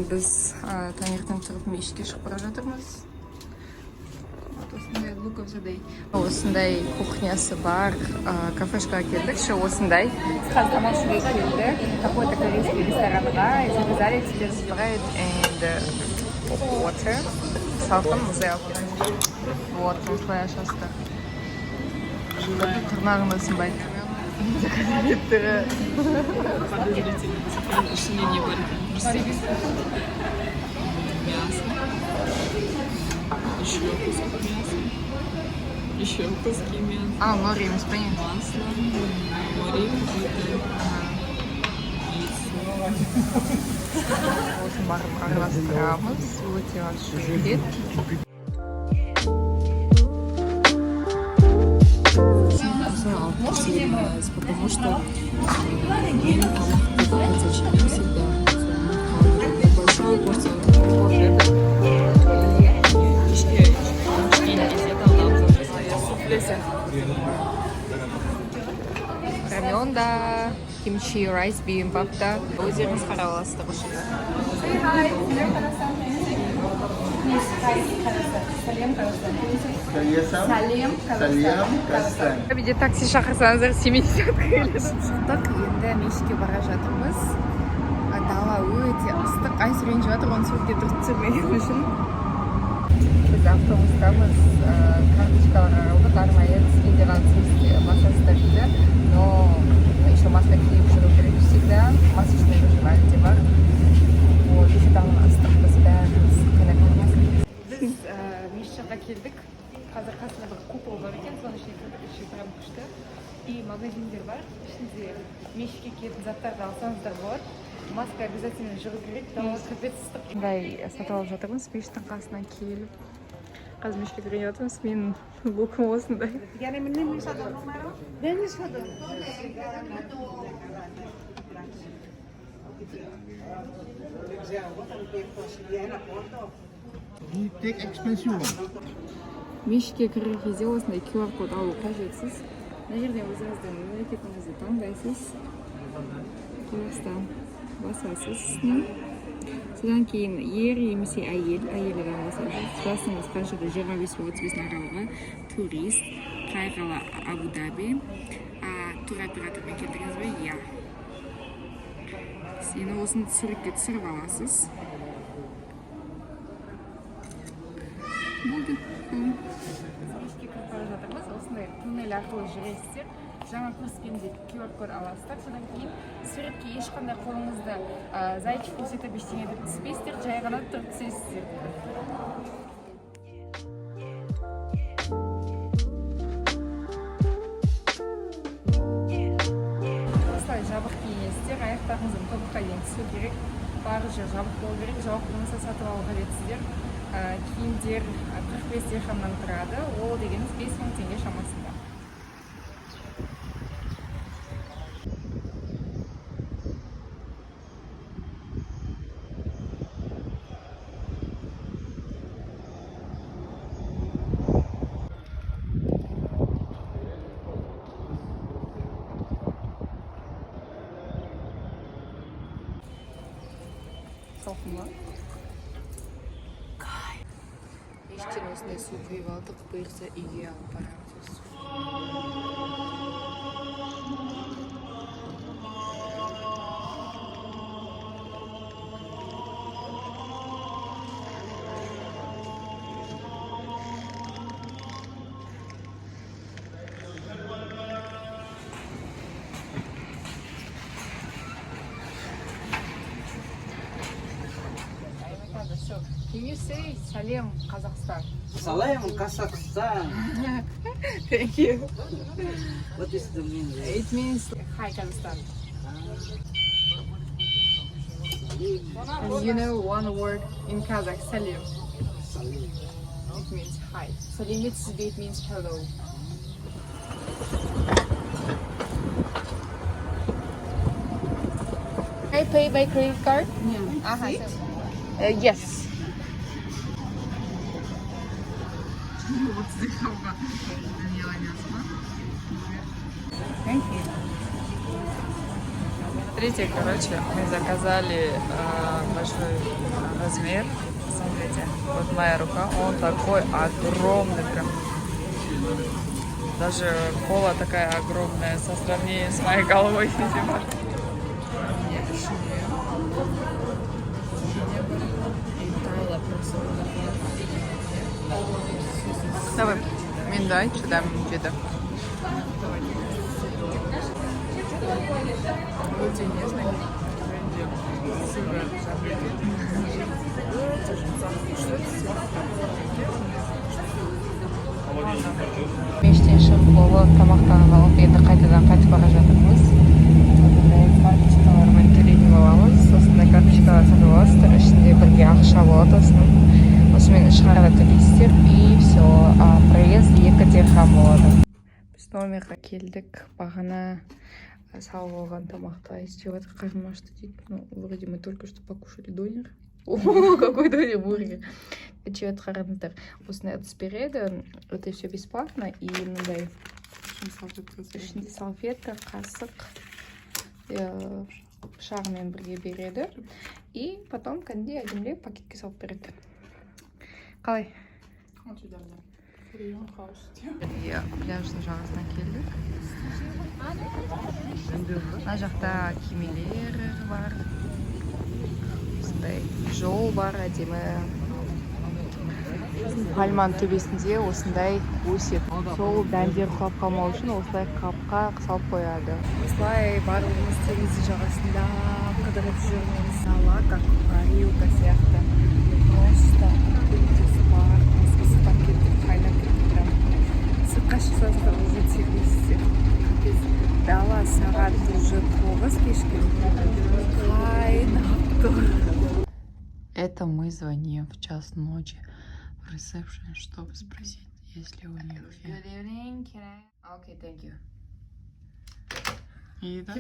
Бүгін біз таңертең тұрып, мешітке шығып бара жатырмыз. Вот осындай look of the day. Осындай кухнясы бар кафешкаға келдік ше осындай. Қазір тамақ ішуге келдік. Какой-то корейский ресторанға, и заказали теперь спрайт and water. Салқын мұздай алып келдік. Вот, осылай ашасыздар. Тырнағың да сынбайды. Түрі. Ішінде не бар екен? Мясо. Еще кусок мяса. Еще куски мяса. А, нори емес па, не? Масло. Нори какой-то. Яйцо. Осының бәрін араластырамыз. Өте ащы ет. Осылай алып келсем нравится, потому что мен тамақты до конца жемеймін всегда. Большую порцию берді. Кешке ішкен кезде талдап суфле сияқты. Рамен да, кимчи райс, бибимбап та. Өздеріңіз қарап аласыздар осы жерде. Say hi. Сәлем, Қазақстан. Сәлем, Сәлем, Қазақстан. Бізде такси шақырсаңыздар, 70 келеді. Шықтық, енді мешітке бара жатырмыз. Дала өте ыстық. Айс ренжіп жатыр, оны суретке дұрыс түсірмеген үшін. Біз автобустамыз, карточкалар алдық, арнайы түскенде ғана түсесіз, басасыздар дейді. Но еще маска киіп жүру керек всегда. Масочный режим әлі де бар. Вот, еще дала ыстық, біз бәріміз қайнап. Біз мешіт жаққа келдік. Қазір қасында бір купол бар екен, соның ішіне кірдік, іші прям күшті. И магазиндер бар, ішінде мешітке киетін заттарды алсаңыздар болады. Маска обязательно жүру керек, дала капец ыстық. Мындай сатып алып жатырмыз мешіттің қасына келіп. Қазір мешітке кірген жатырмыз, менің лукым осындай. You take expensive one. Мешітке кірер кезде осындай QR код алу қажетсіз. Мына жерден өзіңіздің мемлекетіңізді таңдайсыз. Қазақстан басасыз үстіне. Содан кейін ер немесе әйел, әйел адам басасыз. Жасыңыз қаншада, 25 пен 35-дің аралығы, турист, қай қала, Абу Даби, туроператормен келдіңіз бе? Иә. Енді осыны суретке түсіріп аласыз. Болды. Мешітке кіріп бара жатырмыз. Осындай туннель арқылы жүресіздер. Жаңа көрсеткендей QR код аласыздар. Содан кейін суретке ешқандай қолыңызды зайчик көрсетіп, ештеңе етіп түспейсіздер, жай ғана тұрып түсесіздер. Осылай жабық киінесіздер, аяқтарыңыздың тобыққа дейін түсу керек. Барлық жер жабық болу керек, жабық болмаса, сатып алу қажетсіздер. Киімдер 45 дирхамнан тұрады, ол дегеніңіз 5000 теңге шамасында. Салқын ба? Мешіттен осындай су құйып алдық, бұйырса, үйге алып барамыз осы суды. So, can you say "Сәлем, Қазақстан"? Сәлем, Kazakhstan. Thank you. What is the meaning? It means hi, Kazakhstan. And you know one word in Kazakh, "сәлем". Сәлем. It means hi. Сәлеметсіз бе, it means hello. Can I pay by credit card? Yeah. Yes. 30 дирхамға дүние. Thank you. Смотрите, короче, мы заказали большой Размер, смотрите, вот моя рука, он такой огромный прям. Даже кола такая огромная со сравнением с моей головой, видимо. Ішінде и таяла просто. Давай, мен де айтшы, дәмін жеді. Өте нежный және де сыры өте жұмсақ, күшті. Мешіттен шығып болып, тамақтанып алып, енді қайтадан қайтып бара жатырмыз. Осындай карточкалармен төлейтін боламыз. Осындай карточкалар сатып аласыздар, ішінде бірге ақша болады. Осының осымен шығарда төлейсіздер, и все. Проезд 2 дирхам болады. Біз номерға келдік. Бағана салып алған тамақты істеп жатыр. Қарным ашты дейді. Ну, вроде мы только что покушали донер. О, какой донер, бургер. Жеп, қараңыздар, осындай ыдыс береді, это все бесплатно. И мындай ішінде салфетка, қасық, пышағымен бірге береді. И потом кәдімгідей әдемілеп пакетке салып береді. Қалай? Иә, пляждың жағасына келдік. Мына жақта кемелер бар, осындай жол бар әдемі. Пальманың төбесінде осындай өседі. Сол дәндер құлап қалмау үшін осылай қапқа салып қояды. Осылай барлығымыз теңіздің жағасында қыдырып жүрміз. Дала как парилка сияқты, просто өте барлығымыз ыстықтап кеттік, қайнап кеттік прям. Сыртқа шықсаңыздар, уже терлейсіздер, капец. Дала сағат уже 9 кешкі, қайнап тұр. Это мы звоним в час ночи в ресепшн, чтобы спросить, есть ли у них фен. Good evening, can I? Okay, thank you. И да?